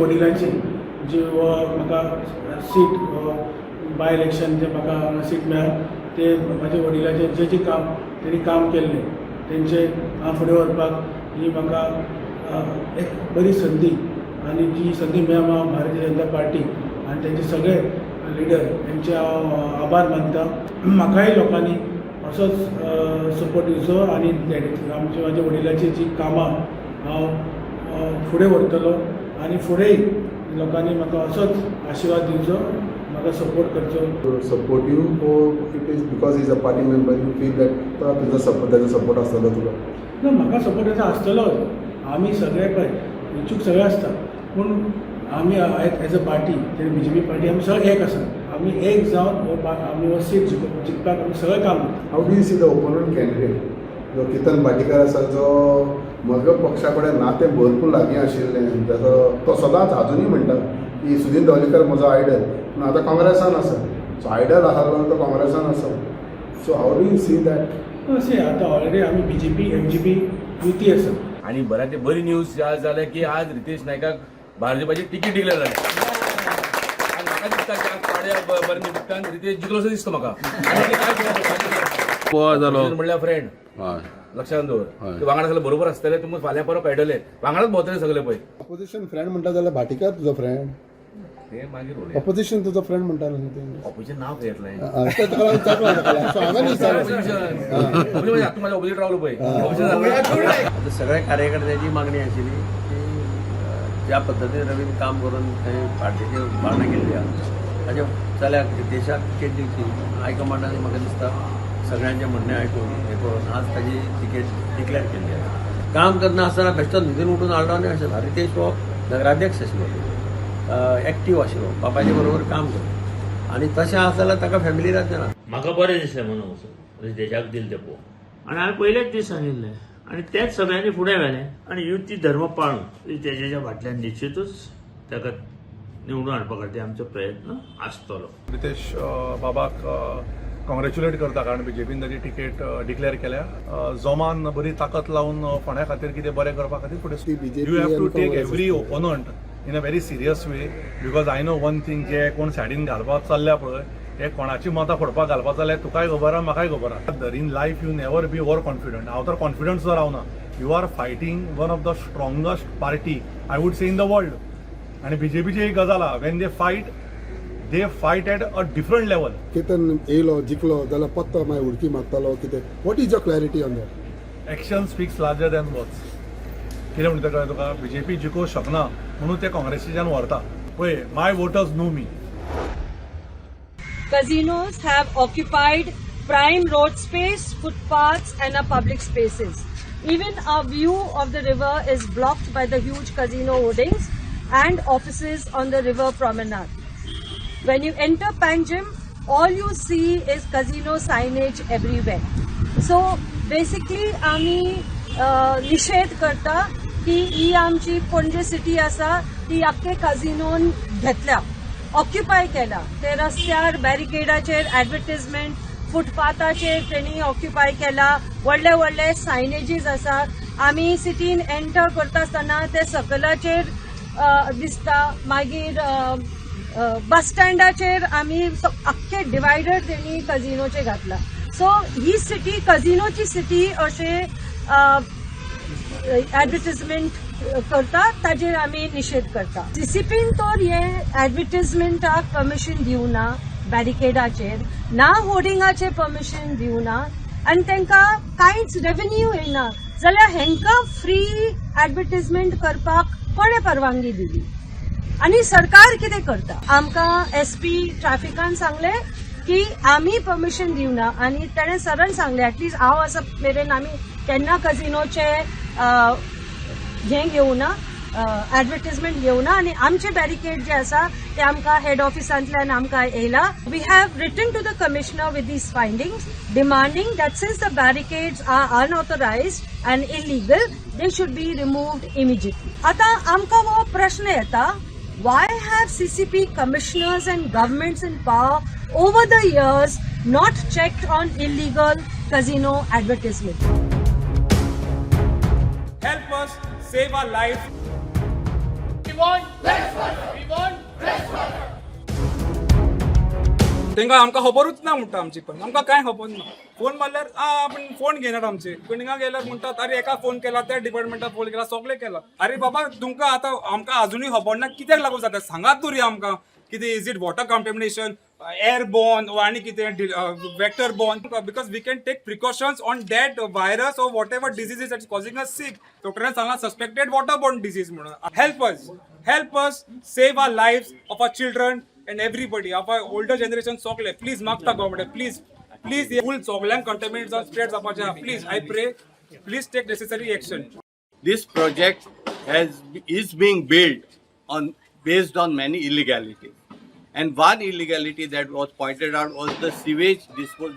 वडिलांची जी म्हाका सीट, बाय इलेक्शन जे म्हाका हांगा सीट मेळ्ळा, ते म्हाज्या वडिलांचे जे जे काम तेणी काम केल्लें, तेंचे हांव फुडें व्हरपाक ही म्हाका एक बरी संदी आनी जी संदी मेळ्ळा, हांव भारतीय जनता पार्टी आनी तेंचे सगळे लिडर हेंचे हांव आभार मानता. म्हाकाय लोकांनी असोच सपोर्ट दिवचो आनी आमच्या म्हाज्या वडिलाची जी कामां हांव फुडें व्हरतलो आनी फुडेंय लोकांनी म्हाका असोच आशिर्वाद दिवचो, म्हाका सपोर्ट करचो. Support you or it is because he's a party member, you feel that तुझा सपोर्ट, त्याचा सपोर्ट आसतलो तुका? ना, म्हाका सपोर्ट तेजो आसतलोच. आमी सगळे पळय इच्छूक सगळे आसता, पूण आमी एज अ पार्टी, ते बीजेपी पार्टी, आमी सगळे एक आसा. आमी एक जावन हो आमी हो सीट जिखपाक आमी सगळे काम करता. How do you see the opponent candidate, जो केतन भाटीकार आसा, जो म्हज्या पक्षा कडेन नातें भरपूर लागीं आशिल्लें? ताजो तो सदांच आजुनूय म्हणटा की सुदीन dhavalikar म्हजो आयडल, पूण आतां काँग्रेसान आसा. सो आयडल आसलो तो काँग्रेसान आसा. So how do you see that? अशें आतां ऑलरेडी आमी बीजेपी एमजीपी युती आसा. आणि बऱ्यातली बरी न्यूज आज जाल्या की आज रितेश नायकाक भाजपाची तिकीट डिक्लेअर जाली आणि म्हाका दिसता की आज पाड्या बऱ्या निमित्तान रितेश जिखलो असो दिसता म्हाका. आणि ते काय गोवा जालो. म्हणल्यार फ्रेंड. लक्षात दवर. ते वांगडा सगळे बरोबर आसतले. तुमकां फाल्यां परत कळटले, वांगडाच भोंवतले सगळे पळय. अपोजिशन फ्रेंड म्हणटा जाल्यार भाटीकार तुजो फ्रेंड? ते मागीर उलोवया. अपोजिशन तुजो फ्रेंड म्हणटा न्हू ते. ऑपोजिशन नाव खंय येतलें? ताका लागून विचारलो, ताका लागून. So हांवें विचारलें. ऑपोजिशन आतां म्हाज्या ऑपोजिट रावलो पळय, ऑपोजिशन जालें. आतां सगळ्या कार्यकर्त्यांची मागणी आशिल्ली की ज्या पद्दतीन रवीन काम करून थंय पार्टीची उबारणी केल्ली आहा, ताच्या चल्याक रितेशाक तिकेट दिवची. हायकमांडान म्हाका दिसता सगळ्यांचें म्हणणें आयकून हें करून आज ताजी तिकेट डिक्लेअर केल्ली आसा. काम करना आसतना बेश्टो न्हिदून उठून हाडलो न्ही अशें ना. रितेश हो नगराध्यक्ष आशिल्लो, एक्टीव आशिल्लो, बापायचे बरोबर काम करता आनी तशें आसा जाल्यार ताका फॅमिली ना. म्हाका बरें दिसलें म्हणून वचून रितेशाक दिलें तें पळोवन आनी हांवें पयलेच दीस सांगिल्लें आनी तेच सगळ्यांनी फुडें व्हेलें आनी युती धर्म पाळून रितेशाच्या फाटल्यान निश्चितूच ताका निवडून हाडपा खातीर आमचो प्रयत्न आसतलो. रितेश बाबाक कॉंग्रॅच्युलेट करता, कारण बीजेपीन ताची तिकेट डिक्लेअर केल्या. जोमान बरी ताकद लावन फोंड्या खातीर कितें बरें करपा खातीर फुडें. ती BJP you have to आनी take Congress every opponent in a very serious way, because I know one thing, जे कोण सायडीन घालपाक चल्ल्या पळय, ते कोणाची मतां फोडपाक घालपाक जाल्यार तुकाय खबर आहा, म्हाकाय खबर आहा. In life you never be over confident. हांव तर कॉन्फिडंट सुद्दां रावना. You are fighting one of the strongest party, I would say, in the world. आनी बीजेपीची एक गजाल आहा, when they fight, they fight at a different level. Ketan येयलो, जिखलो जाल्यार पत्तो मागीर उडकी मारतलो कितें? What is your clarity on that? Action speaks larger than words. कितें म्हणटा कळ्ळें तुका? बीजेपी जिखोवंक शकना म्हणून ते काँग्रेसीच्यान व्हरता पळय. My voters know me. Casinos have occupied prime road space, footpaths, and our public spaces. Even our view of the river is blocked by the huge casino hoardings and offices on the river promenade. When you enter Panjim, all you see is casino signage everywhere. So basically, आमी निषेध करता की ही आमची Panaji city आसा, ती आख्खे कझिनोन घेतल्या, occupy केला. ते रस्त्यार बॅरिकेडाचेर ऍडव्हर्टिजमेंट, फुटपाथाचेर तेणी ऑक्युपाय केला. व्हडले व्हडले सायनेजीस आसात. आमी सिटीन एंटर करता आसतना ते सकलाचेर दिसता. मागीर बस स्टँडाचेर आमी अख्खे डिवायडर तेणी कझिनोचे घातला. सो ही सिटी कझिनोची सिटी अशें ऍडव्हर्टिजमेंट करता, ताजेर आमी निशेध करता. सीसीपीन तर हे ऍडव्हर्टिजमेंटाक परमिशन दिवना, बॅरिकेडाचेर ना, होर्डिंगाचेर परमिशन दिवना आनी तांकां कांयच रेव्हेन्यू येना जाल्यार हेंकां फ्री ऍडव्हर्टिजमेंट करपाक कोणें परवानगी दिली आनी सरकार कितें करता? आमकां एसपी ट्रॅफिकान सांगलें की आमी परमिशन दिवना आनी तेणें सरळ सांगलें, एटलिस्ट हांव आसा मेरेन आमी केन्ना कझिनोचे हें घेवना, ऍडव्हर्टिजमेंट घेवना आनी आमचे बॅरिकेड जे आसा ते आमकां हेड ऑफिसांतल्यान आमकां येयला. We have written to the commissioner with these findings, demanding that since the barricades are unauthorised and illegal, they should be removed immediately. आतां आमकां हो प्रश्न येता, why have CCP commissioners and governments in power over the years not checked on illegal casino advertisement? Help us save our life. We want तांकां आमकां खबरूच ना म्हणटा आमची, पण आमकां कांय खबर ना. फोन मारल्यार आ आपण फोन घेनात आमचे. पण हिंगा गेल्यार म्हणटात अरे एका फोन केला, त्या डिपार्टमेंटाक फोन केला, सगळें केला. अरे बाबा तुमकां आतां आमकां अजुनूय खबर ना कित्याक लागून जाता, सांगात तरी आमकां कितें. Is it water contamination, air borne वा आनी कितें vector borne? Because we can take precautions on that virus or whatever disease is causing us sick. डॉक्टरान सांगलां सस्पेक्टेड वॉटर बॉर्न डिजीज म्हणून. Help us, help us save our lives of our children and everybody of our older generation. सगळे please मागता government, please please, फूल सगळ्यांक contaminate जावन spread जावपाचें आहा. Please, I pray, please take necessary action. This project has is being built on based on many illegalities, and one illegality that was pointed out was the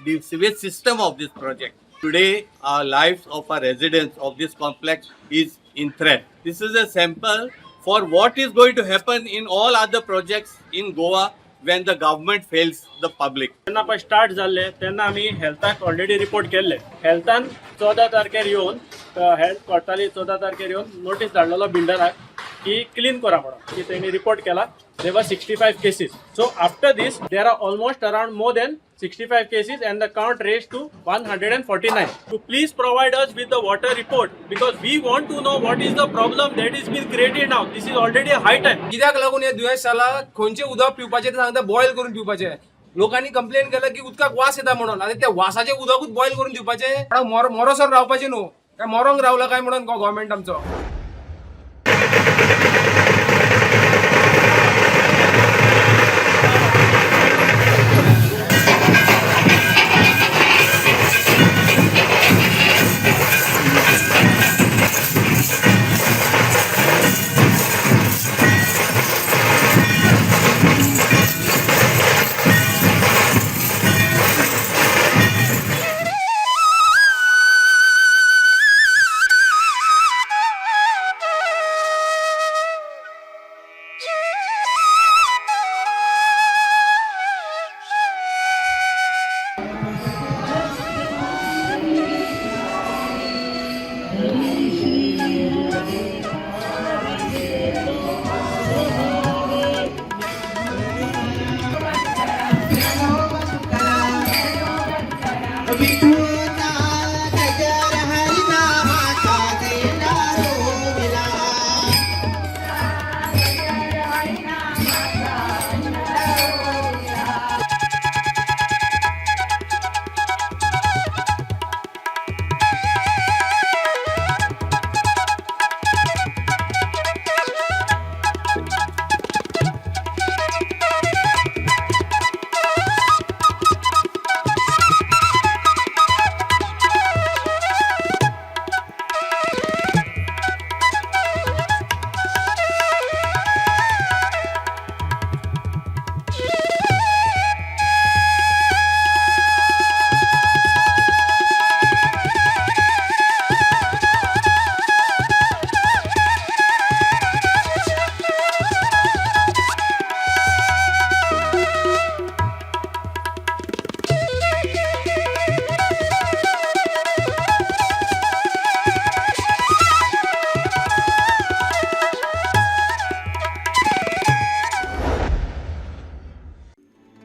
the sewage system of this project. Today our lives of our residents of this complex is in threat. This is a sample for what is going to happen in all other projects in Goa when the government fails the public. जेन्ना पळय start जाल्ले तेन्ना आमी हेल्थाक already report केल्ले. हेल्थान 14 तारखेर येवन, health कोर्टाली 14 तारखेर येवन नोटीस धाडलेलो बिल्डराक की क्लीन करा म्हणून, की तेणी रिपोर्ट केला there were 65 cases. So after this there are almost around more than 65 cases and the count raised to 149. To please provide us with the water report because we want to know what is the problem that is been created now. This is already a high time. कित्याक लागून हे दुयेंस जाला? खंयचें उदक पिवपाचें तें सांगता boil करून पिवपाचें. लोकांनी कंप्लेन केला की उदकाक वास येता म्हणून. आनी त्या वासाचें उदकूच बॉयल करून दिवपाचें? कोणाक मरोसर रावपाचें न्हू काय? मरोंक रावला काय म्हणून गव्हर्मेंट आमचो?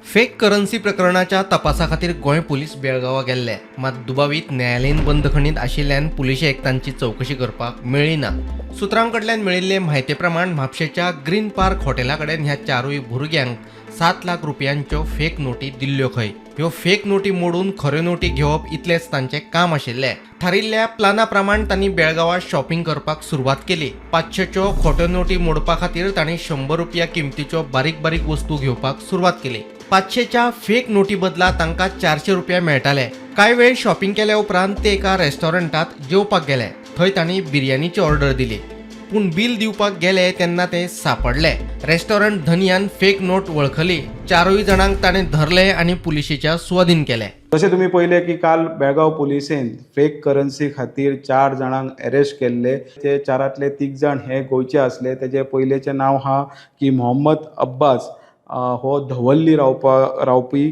फेक करन्सी प्रकरणाच्या तपासा खातीर गोंय पुलीस बेळगांवां गेल्ले. मात दुबावीत न्यायालयीन बंदखणींत आशिल्ल्यान पुलिशेक तांची चवकशी करपाक मेळ्ळी ना. सुत्रां कडल्यान मेळिल्ले म्हायती प्रमाण म्हापशेच्या ग्रीन पार्क हॉटेला कडेन ह्या चारूय भुरग्यांक 7 लाख रुपयांच्यो फेक नोटी दिल्ल्यो खंय. ह्यो फेक नोटी मोडून खऱ्यो नोटी घेवप इतलेंच तांचें काम आशिल्लें. थारिल्ल्या प्लाना प्रमाण तांणी बेळगांवां शॉपिंग करपाक सुरवात केली. 500च्यो खोट्यो नोटी मोडपा खातीर तांणी 100 रुपया किमतीच्यो बारीक बारीक वस्तू घेवपाक सुरवात केली. 500च्या फेक नोटी बदला तांकां 400 रुपया मेळटाले. कांय वेळ शॉपिंग केल्या उपरांत ते एका रेस्टॉरंटात जेवपाक गेले. थंय तांणी बिर्याणीची ऑर्डर दिली, पूण बील दिवपाक गेले तेन्ना ते सापडले. रेस्टॉरंट धनयान फेक नोट वळखली. चारूय जाणांक ताणें धरले आनी पुलिशेच्या सुवादीन केले. जशें तुमी पळयलें की काल बेळगांव पुलिसेन फेक करन्सी खातीर 4 जाणांक अरेस्ट केल्ले. ते 4तले 3 जाण हे गोंयचे आसले. तेजे पयलेचें नांव आहा की मोहम्मद अब्बास, हो धवल्ली रावपी,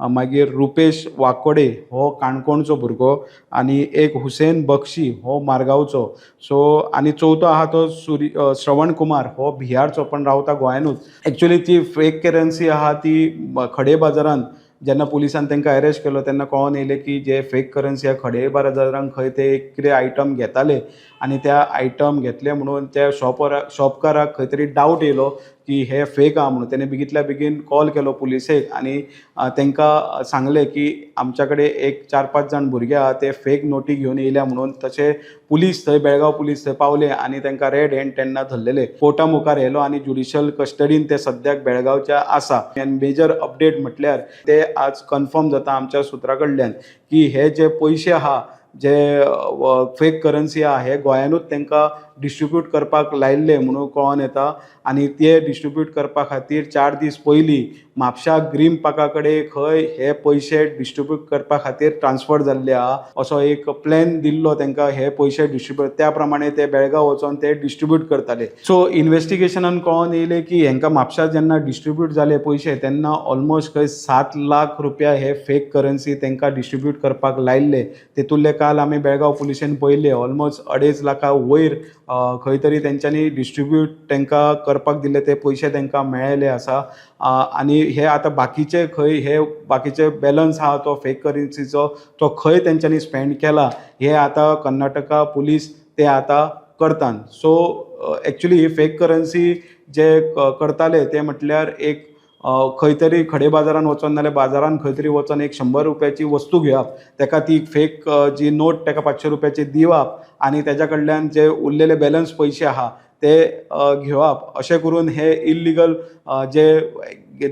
मागीर रुपेश वाकोडे हो काणकोणचो भुरगो, आनी एक हुसेन बक्षी हो मारगांवचो. सो आनी चवथो आहा तो श्रवण कुमार हो बिहारचो, पण रावता गोंयानूच. एक्चुअली ती फेक करन्सी आहा ती खडे बाजारान जेन्ना पुलिसान तांकां अरेस्ट केलो तेन्ना कळोन येयलें की जे फेक करन्सी ह्या खडे बाजारान खंय ते एक कितें आयटम घेताले आनी त्या आयटम घेतले म्हणून त्या शॉपकाराक खंय तरी डावट येयलो की हे फेक आहा म्हणून. तेणे बेगींतल्या बेगीन कॉल केलो पुलिसेक आनी तांकां सांगलें की आमच्या कडेन एक 4-5 जाण भुरगे आहा, ते फेक नोटी घेवन येयल्या म्हणून. तशें पुलीस थंय, बेळगांव पुलीस थंय पावले आनी तांकां रेड हँड तेन्ना धरलेले. कोर्टा मुखार व्हेलो आनी ज्युडिशल कस्टडीन ते सद्याक बेळगांवच्या आसा. आनी मेजर अपडेट म्हटल्यार ते आज कन्फर्म जाता आमच्या सुत्रा कडल्यान की हे जे पयशे आहा, जे फेक करन्सी आहा, हे गोंयानूच तांकां डिस्ट्रिब्यूट करपाक लायिल्ले म्हणून कळोन येता. आनी ते डिस्ट्रिब्यूट करपा खातीर 4 दीस पयलीं म्हापशा ग्रीन पार्का कडेन खंय हे पयशे डिस्ट्रिब्यूट करपा खातीर ट्रान्सफर जाल्ले आहा असो एक प्लॅन दिल्लो तांकां, हे पयशे डिस्ट्रिब्यूट. त्या प्रमाणे ते बेळगांव वचोन ते डिस्ट्रिब्यूट करताले. सो इन्वेस्टिगेशनान कळोन येयलें की हेंकां म्हापशा जेन्ना डिस्ट्रिब्यूट जाले पयशे तेन्ना ऑलमोस्ट खंय 7 लाख रुपया हे फेक करन्सी तांकां डिस्ट्रिब्यूट करपाक लायिल्ले. तेतूंतले काल आमी बेळगांव पुलिशेन पळयले ऑलमोस्ट 2.5 लाखा वयर खंय तरी तेंच्यांनी डिस्ट्रिब्यूट तांकां करपाक दिल्ले ते पयशे तांकां मेळ्ळेले आसा. आनी हे आतां बाकीचे खंय हे बाकीचे बॅलन्स आहा तो फेक करन्सीचो तो खंय तेंच्यांनी स्पेंड केला हे आतां कर्नाटका पुलीस ते आतां करतात. सो एक्चुली ही फेक करन्सी जे करताले ते म्हटल्यार एक खंय तरी खडे बाजारान वचोन नाल्यार बाजारान खंय तरी वचोन एक 100 रुपयाची वस्तू घेवप, ताका ती फेक जी नोट ताका 500 रुपयाची दिवप आनी ताज्या कडल्यान जे उरलेले बॅलन्स पयशे आहा ते घेवप. अशें करून हे इल्लिगल जे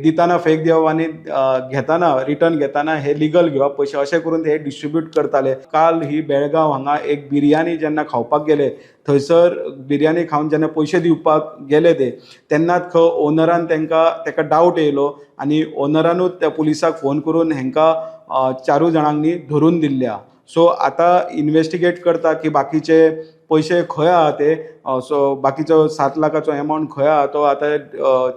दिताना फेक दिवप आनी घेताना रिटर्न घेताना हे लिगल घेवप पयशे, अशें करून ते डिस्ट्रिब्यूट करताले. काल ही बेळगांव हांगा एक बिरयानी जेन्ना खावपाक गेले थंयसर बिरयानी खावन जेन्ना पयशे दिवपाक गेले ते तेन्नाच खंय ओनरान तांकां ताका डावट येयलो आनी ओनरानूच त्या पुलिसाक फोन करून हेंकां 4 जाणांनी धरून दिल्ले आहा. सो आतां इन्वेस्टिगेट करता की बाकीचे पयशे खंय आहा ते, सो बाकीचो 7 लाखाचो एमावंट खंय आहा तो आतां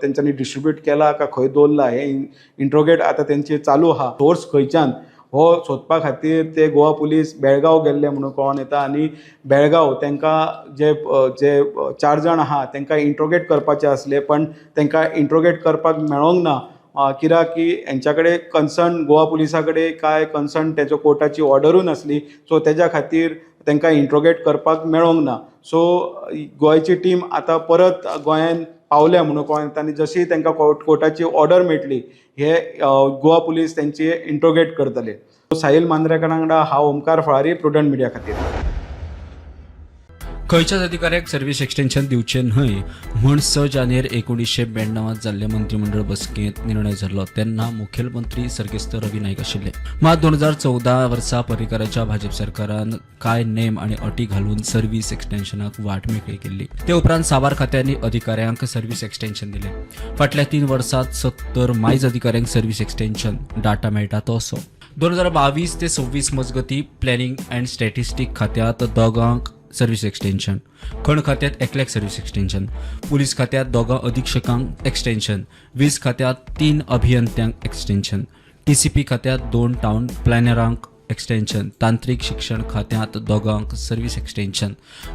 तेंच्यांनी डिस्ट्रिब्यूट केला काय खंय दवरला हे इंट्रोगेट आतां तेंचे चालू आहा. सोर्स खंयच्यान हो सोदपा खातीर ते गोवा पुलीस बेळगांव गेल्ले म्हणून कळोन येता आनी बेळगांव तांकां जे जे 4 जाण आहा तांकां इंट्रोगेट करपाचे आसले पण तांकां इंट्रोगेट करपाक मेळोंक ना, कित्याक की हेंच्या कडेन कन्सर्न गोवा पुलिसा कडेन काय कन्सर्न तेजो कोर्टाची ऑर्डरूय नासली. सो तेज्या खातीर तांकां इंट्रोगेट करपाक मेळोंक ना. सो गोंयची टीम आतां परत गोंयान पावल्या म्हणून कळोन येता आनी जशी तांकां कोर्टाची ऑर्डर मेळटली हे गोवा पुलीस तेंची इंट्रोगेट करतले. साहिल मांद्रेकर वांगडा हांव ओमकार फळारी, प्रुडंट मिडिया खातीर. खंयच्याच अधिकाऱ्याक सर्वीस एक्सटेन्शन दिवचें न्हय म्हूण 6 जानेर 1992 जाल्ले मंत्रीमंडळ बसकेंत निर्णय जाल्लो. तेन्ना मुखेलमंत्री सर्गेस्त रवी नायक आशिल्ले. मात 2014 वर्सा पर्रीकाराच्या भाजप सरकारान कांय नेम आनी अटी घालून सर्वीस एक्सटेन्शनाक वाट मेकळी केल्ली. ते उपरांत साबार खात्यांनी अधिकाऱ्यांक सर्वीस एक्सटेन्शन दिलें. फाटल्या 3 वर्सांत 70 मायज अधिकाऱ्यांक सर्वीस एक्सटेन्शन डाटा मेळटा तो असो. 2022 ते 26 मजगती प्लॅनिंग अँड स्टॅटिस्टीक खात्यांत 2 सर्वीस एक्सटेन्शन, खण खात्यात 1 सर्वीस एक्सटेन्शन, पुलीस खात्यात 2 अधीक्षकांक एक्सटेन्शन, वीज खात्यात 3 अभियंत्यांक एक्सटेन्शन, TCP खात्यात 2 टावन प्लॅनरांक एक्सटेन्शन, तांत्रिक शिक्षण खात्यात 2 सर्वीस एक्सटेन्शन,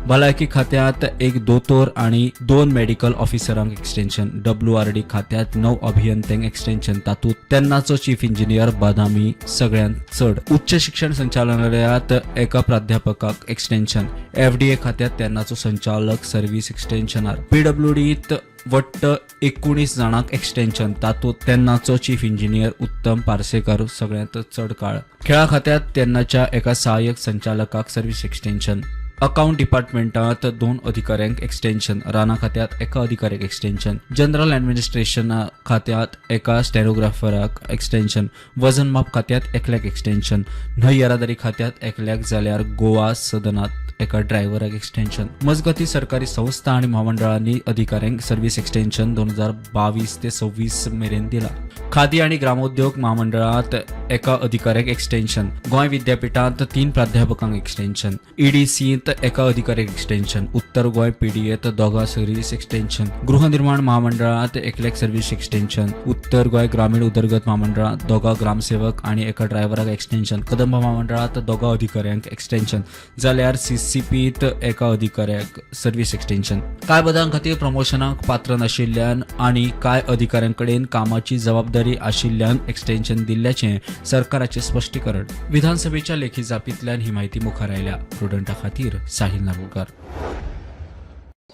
भलायकी खात्यात 1 दोतोर आनी 2 मेडिकल ऑफिसरांक एक्सटेन्शन, WRD खात्यात 9 अभियंत्यांक एक्सटेन्शन, तातूंत तेन्नाचो चीफ इंजिनियर बादामी सगळ्यांत चड. उच्च शिक्षण संचालनालयात 1 प्राध्यापकाक एक्सटेन्शन, FDA खात्यात तेन्नाचो संचालक सर्वीस एक्सटेन्शनार, PWDत वट्ट 19 जाणांक एक्सटेन्शन, तातूंत तेन्नाचो चीफ इंजिनियर उत्तम पार्सेकर सगळ्यांत चड काळ. खेळा खात्यात तेन्नाच्या एका सहाय्यक संचालकाक सर्वीस एक्सटेन्शन, अकाउंट डिपार्टमेंटात 2 अधिकाऱ्यांक एक्सटेन्शन, राना खात्यात 1 अधिकाऱ्याक एक्सटेन्शन, जनरल ॲडमिनिस्ट्रेशन खात्यात 1 स्टेनोग्राफराक एक्सटेन्शन, वजन माप खात्यात 1 एक्सटेन्शन, न्हंय येरादारी खात्यात 1 जाल्यार गोवा सदनात 1 ड्रायव्हराक एक्सटेन्शन. मजगती सरकारी संस्था आनी म्हामंडळांनी अधिकाऱ्यांक सर्वीस एक्सटेन्शन 2022 ते 26 मेरेन दिला. खादी आनी ग्रामोद्योग म्हामंडळात एका अधिकाऱ्याक एक्सटेन्शन, गोंय विद्यापीठांत 3 प्राध्यापकांक एक्सटेन्शन, ईडीसींत एका अधिकाऱ्याक एक्सटेन्शन, उत्तर गोंय पीडीएत 2 सर्व्हिस एक्सटेन्शन, गृहनिर्माण महामंडळात 1 सर्व्हिस एक्सटेन्शन, उत्तर गोंय ग्रामीण उदरगत महामंडळात 2 ग्रामसेवक आणि एका ड्रायव्हराक एक्सटेन्शन, कदंब महामंडळात 2 अधिकाऱ्यांक एक्सटेन्शन, जाल्यार सीसीपीत एका अधिकाऱ्याक सर्व्हिस एक्सटेन्शन. कांय पदां खातीर प्रमोशनाक पात्र नाशिल्ल्यान आनी कांय अधिकाऱ्यांकडेन कामाची जबाबदारी आशिल्ल्यान एक्सटेन्शन दिल्ल्याचें सरकाराचें स्पश्टीकरण. विधानसभेच्या लेखी जापींतल्यान ही म्हायती मुखार आयल्या. प्रुडंटा खातीर Sahil नागुलकार.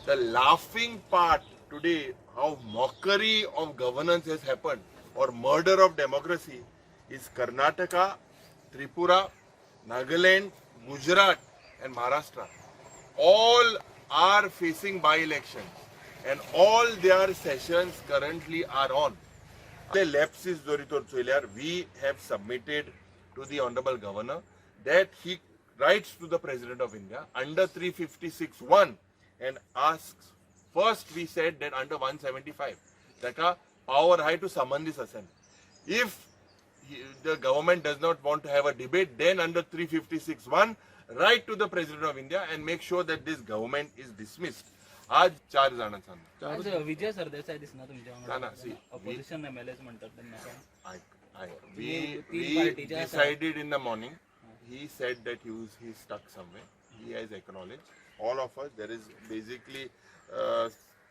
The laughing part today, how mockery of governance has happened or murder of democracy is Karnataka, Tripura, Nagaland, Gujarat and Maharashtra. All are facing by-elections and all their sessions currently are on. The lapses जरी तर चोयल्यार we have submitted to the Honorable Governor that he writes to the President of India under 356(1) and asks. First we said that under 175 ताका power आहे to summon this assembly. If the government does not want to have a debate, then under 356(1) write to the President of India and make sure that this government is dismissed. आज 4 जाणांचा आज विजय सरदेसाय दिसना तुमच्या ना, ना, see, opposition MLA म्हणतात त्यांना. We तीन पार्टीचे आसा. decided in the morning. He said that he's stuck somewhere. He has acknowledged. All of us, there is basically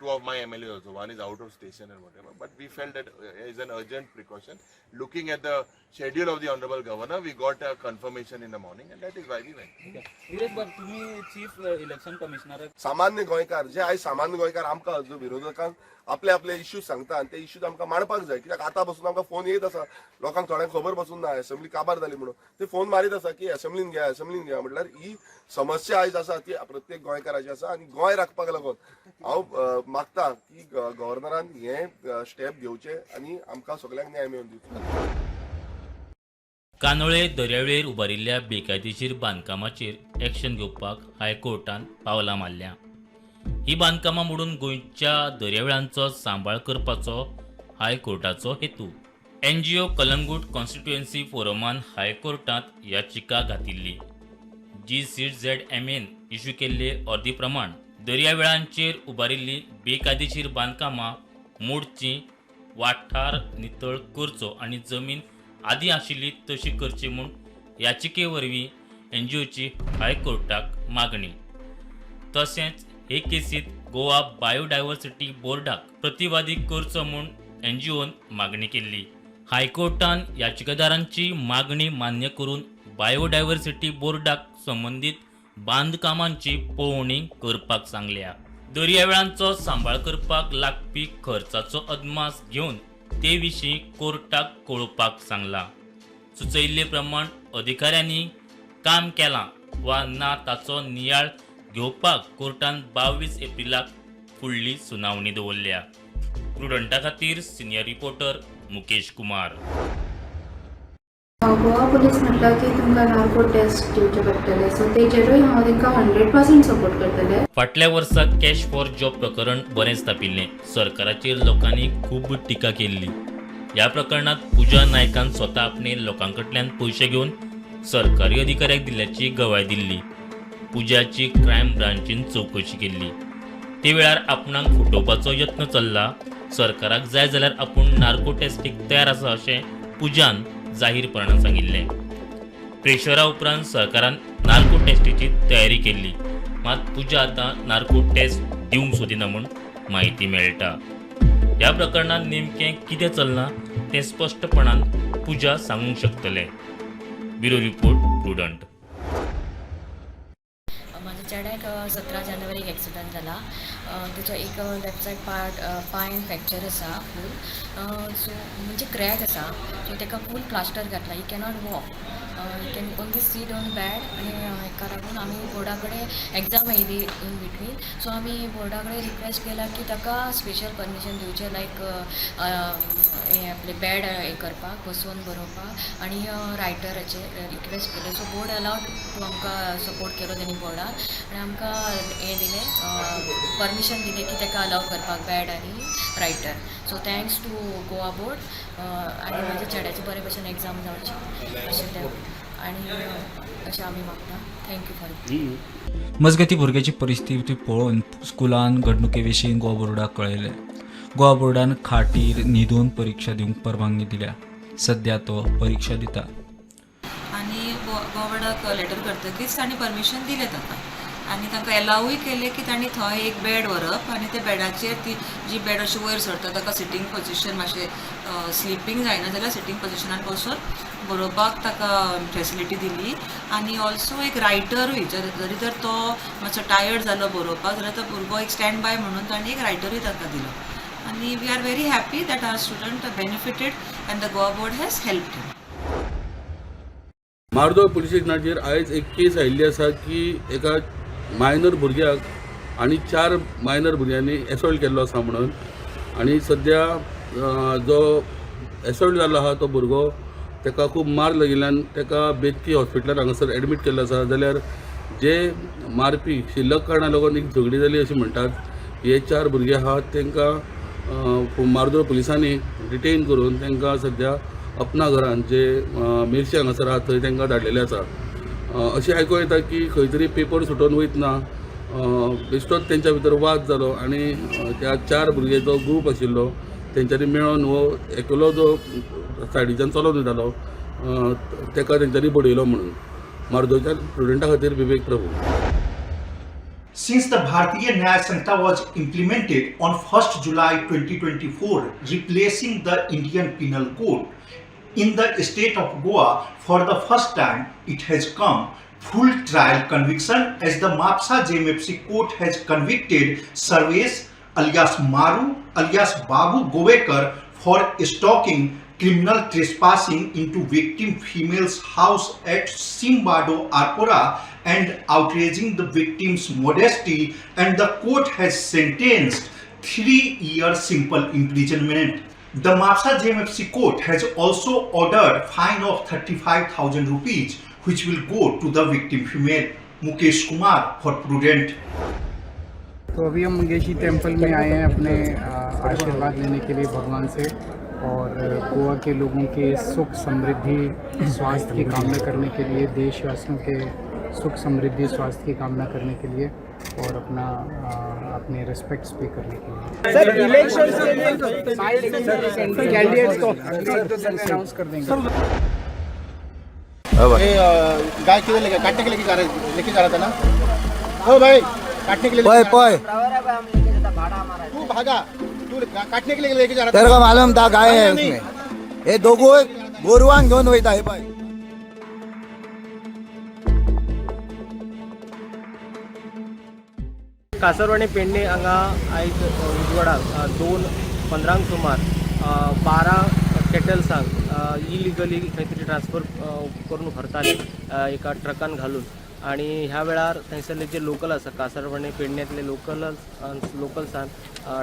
2 of my MLAs also. One is out of station and whatever. But we felt that as an urgent precaution, looking at the schedule of the Honorable Governor, we got a confirmation in the morning, and that is why we went. Viresh बाब, तुम्ही chief election कमिशनराक सामान्य गोंयकार जे आयज सामान्य गोंयकार आमकां जो विरोधकांक आपले आपले इश्यूज सांगता आनी ते इश्यूज आमकां मांडपाक जाय, कित्याक आतां बसून आमकां फोन येत आसा. लोकांक थोड्यांक खबर बसून ना असेंब्ली काबार जाली म्हणून ते फोन मारीत आसा की असेंब्लीन घेया, असेंब्लीन घेया. म्हटल्यार ही समस्या आयज आसा ती प्रत्येक गोंयकाराची आसा आनी गोंय राखपाक लागून हांव मागता की गव्हर्नरान हे स्टेप घेवचे आनी आमकां सगल्यांक न्याय मेळोवन दिवचो. कांदोळे दर्यावेळेर उबारिल्ल्या बेकायदेशीर बांदकामाचेर एक्शन घेवपाक हायकोर्टान पावलां मारल्या. ही बांदकामां मोडून गोंयच्या दर्यावेळांचो सांबाळ करपाचो हायकोर्टाचो हेतू. एनजीओ कलंगूट कॉन्स्टिट्युएन्सी फोरमान हायकोर्टांत याचिका घातिल्ली. जीसीझेडएमएन इश्यू केल्ले अर्दी प्रमाण दर्यावेळांचेर उबारिल्लीं बेकायदेशीर बांदकामां मोडचीं, वाठार नितळ करचो आनी जमीन आदीं आशिल्ली तशी करची म्हूण याचिके वरवीं एनजीओची हायकोर्टाक मागणी. तशेंच हे केसींत गोवा बायोडायवर्सिटी बोर्डाक प्रतिवादी करचो म्हूण एनजीओन मागणी केल्ली. हायकोर्टान याचिकादारांची मागणी मान्य करून बायोडायवर्सिटी बोर्डाक संबंदीत बांदकामांची पळोवणी करपाक सांगल्या. दर्यावेळांचो सांबाळ करपाक लागपी खर्चाचो अदमास घेवन ते विशीं कोर्टाक कळोवपाक सांगलां. सुचयिल्ले प्रमाण अधिकाऱ्यांनी काम केलां वा ना ताचो नियाळ घेवपाक कोर्टान 22 एप्रिलाक फुडली सुनावणी दवरल्या. प्रुडंटा खातीर senior reporter Mukesh Kumar. Goa police म्हटलं की तुमकां नार्को टेस्ट दिवचे पडटले, सो तेजेरूय हांव तांकां 100% सपोर्ट करतलें. फाटल्या वर्सा कॅश फॉर जॉब प्रकरण बरेंच तापिल्लें. सरकाराचेर लोकांनी खूब टिका केल्ली. ह्या प्रकरणांत पुजा नायकान स्वता आपणे लोकां कडल्यान पयशे घेवन सरकारी अधिकाऱ्याक दिल्ल्याची गवाय दिल्ली. पुजाची क्रायम ब्रांचीन चवकशी केल्ली. ते वेळार आपणाक फटोवपाचो यत्न चल्ला, सरकाराक जाय जाल्यार आपूण नार्को टेस्टीक तयार आसा अशें पुजान जाहीरपणान सांगिल्लें. प्रेशरा उपरांत सरकारान नार्को टेस्टीची तयारी केल्ली. मात पुजा आतां नार्को टेस्ट दिवंक सोदिना म्हूण म्हायती मेळटा. ह्या प्रकरणांत नेमकें कितें चल्लां तें स्पश्टपणान पुजा सांगूंक शकतलें. Bureau report, Prudent. म्हाज्या चेड्याक 17 जानेवारीक एक्सिडंट जाला. तेचो एक लेफ्ट सायड पार्ट पांय फ्रॅक्चर आसा फूल, सो म्हणजे क्रॅक आसा. सो तेका फूल प्लास्टर घातला. He cannot walk, he can only seat on bed. आनी हेका लागून आमी बोर्डा कडेन, एग्जाम येयली इन बिटवीन, सो आमी बोर्डा कडेन रिक्वेस्ट केला की ताका स्पेशल परमिशन दिवचें, लायक हें आपलें बेड हें करपाक, बसोवन बरोवपाक आनी रायटराचें रिक्वेस्ट केलें. सो बोर्ड अलावड टू, आमकां सपोर्ट केलो तेणी बोर्डान आनी आमकां हें दिलें, परमिशन. परमिशन दिलें की ताका अलाव करपाक बेड आनी writer. So thanks to Goa board आनी म्हाज्या चेड्याचे बरे भशेन एग्जाम जावची अशें तें आनी अशें आमी मागता. Thank you for. मजगतीं भुरग्याची परिस्थिती पळोवन स्कुलान घडणुके विशीं गोवा बोर्डाक कळयलें. गोवा बोर्डान खाटीर न्हिदून परिक्षा दिवंक परवानगी दिल्या. सध्या तो परिक्षा दिता. आनी गोवा बोर्डाक लेटर करतकीच तांणी परमिशन दिलें ताका आनी तांकां एलावूय केलें की तांणी थंय एक बेड व्हरप आनी त्या बेडाचेर ती जी बेड अशी वयर सरता ताका सिटींग पोजिशन मातशें स्लिपींग जायना जाल्यार सिटींग पोजिशनान बसून बरोवपाक ताका फेसिलिटी दिली. आनी ऑल्सो एक रायटरूय जरी तर तो मातसो टायर्ड जालो बरोवपाक जाल्यार तो भुरगो एक स्टँड बाय म्हणून तांणी एक रायटरूय ताका दिलो. आनी we are very happy that our student benefited and the Goa board has helped him. Mardol police स्टेशनाचेर आयज एक केस आयिल्ली आसा की एका मायनर भुरग्याक आनी 4 मायनर भुरग्यांनी एसॉल्ट केल्लो आसा म्हणून, आनी सद्या जो एसॉल्ट जाल्लो आहा तो भुरगो ताका खूब मार लागिल्ल्यान ताका बेतकी हॉस्पिटलान हांगासर एडमीट केल्लो आसा. जाल्यार जे मारपी शिल्लक कारणां लागून एक झगडी जाली अशें म्हणटात. हे 4 भुरगे आहात तांकां मार्दोळ पुलिसांनी डिटेन करून तांकां सद्या अपना घरान जे मिरशी हांगासर आहा थंय तांकां धाडलेले आसा. अशें आयकूंक येता की खंय तरी पेपर सुटोवन वयतना बेश्टोच तेंच्या भितर वाद जालो आनी त्या 4 भुरग्यांचो ग्रूप आशिल्लो तेंच्यांनी मेळोन हो एकलो जो सायडीच्यान चलोन वयतालो ताका तेंच्यांनी बडयलो म्हणून. मार्दोळच्या स्टुडंटा खातीर विवेक Prabhu. Since the Bharatiya Nyaya Sanhita was implemented on 1st July 2024, replacing the Indian Penal Code, in the state of Goa, for the first time, it has come full trial conviction as the Mapsa JMFC court has convicted Sarvesh alias Maru alias Babu Govekar for stalking, criminal trespassing into victim female's house at Simbado Arpora and outraging the victim's modesty, and the court has sentenced 3 years simple imprisonment. The Mapsa JMFC court has also ordered fine of 35,000 rupees, which will go to the victim female. Mukesh Kumar for Prudent. तो अभी हम Mangeshi temple में आए हैं अपने आशीर्वाद लेने K लिए भगवान से और Goa K लोगों K सुख समृद्धि स्वास्थ्य की कामना करने के लिए, देशवासियों के सुख समृद्धि स्वास्थ्य की कामना करने के लिए और अपना अपने रिस्पेक्ट्स पे करने के लिए। सर, इलेक्शन के लिए कैंडिडेट्स को अनाउंस कर देंगे। गाय किधर लेके काटने के लेके जा रहे लेके जा रहा था ना? ओ भाई, काटने के लिए पय पय तू भागा, तू काटने के लिए लेके जा रहा था। तेरे को मालूम था गाय है उसमें. हे दोगूय गोरवांक घेवन वयता हे पळय. कासरवाणी पेडणे हांगा आयज उजवाडाक 2:15 सुमार 12 केटल्सांक इलिगली खंय तरी ट्रान्सफर करून व्हरताले एका ट्रकान घालून आनी ह्या वेळार थंयसरले जे लोकल आसा कासरवाणी पेडण्यांतले लोकल्सान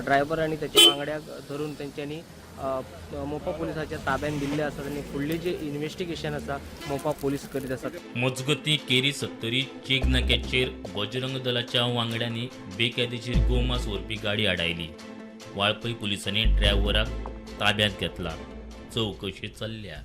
ड्रायव्हर आनी ताच्या वांगड्याक धरून तेंच्यांनी मोपा पुलिसाच्या ताब्यात दिल्ले आसात आनी फुडलें जें इन्वेस्टिगेशन आसा मोपा पुलीस करीत आसात. मजगतीं केरी सत्तरी चेक नाक्याचेर बजरंग दलाच्या वांगड्यांनी बेकायदेशीर गोमांस व्हरपी गाडी आडायली. वाळपय पुलिसांनी ड्रायव्हराक ताब्यांत घेतला. चवकशी चल्ल्या.